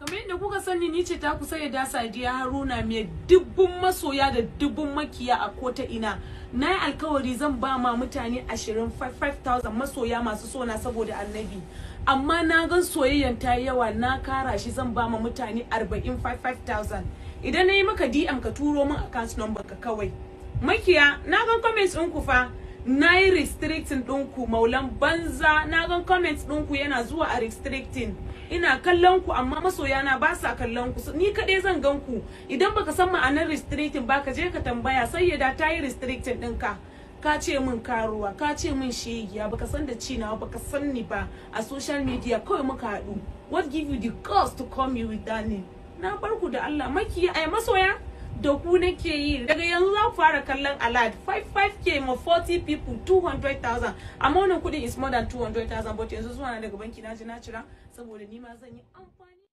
Kamar yadda kuka sani, ni ce ta kusa da Sadiya Haruna, mai dubbun masoya da dubbun makiya a kota ina. Na yi alkawari zan ba ma mutane 20 5,000 masoya masu sona saboda Annabi, amma na gan soyayyan ta yawa, na kara shi, zan ba ma mutane 40 5,000. Idan na yi maka DM, ka turo min account number ka kawai. Makiya, na gan comments ɗinku fa, na yi restricting ɗinku. Maulan banza, na gan comments ɗinku yana zuwa a restricting. Ina kallon ku, amma masoyana ba sa kallon ku, ni kaɗai zan gan ku. Idan baka san ma'anar restricting ba, ka je ka tambaya. Sayyada ta yi restricting ɗinka. Ka ce min karuwa, ka ce min shegiya, baka san da ci nawa, baka san ni ba, a social media kawai muka haɗu. What give you the guts to call me with that name? Na bar ku da Allah. Makiya, ai masoya, da ku nake yi. Daga yanzu za ku fara kallon alert. 55K ma 40 people, 200,000, amma wannan kudin is more than 200,000, but yanzu zuwa na daga banki na ji na cira saboda ni ma zan yi amfani.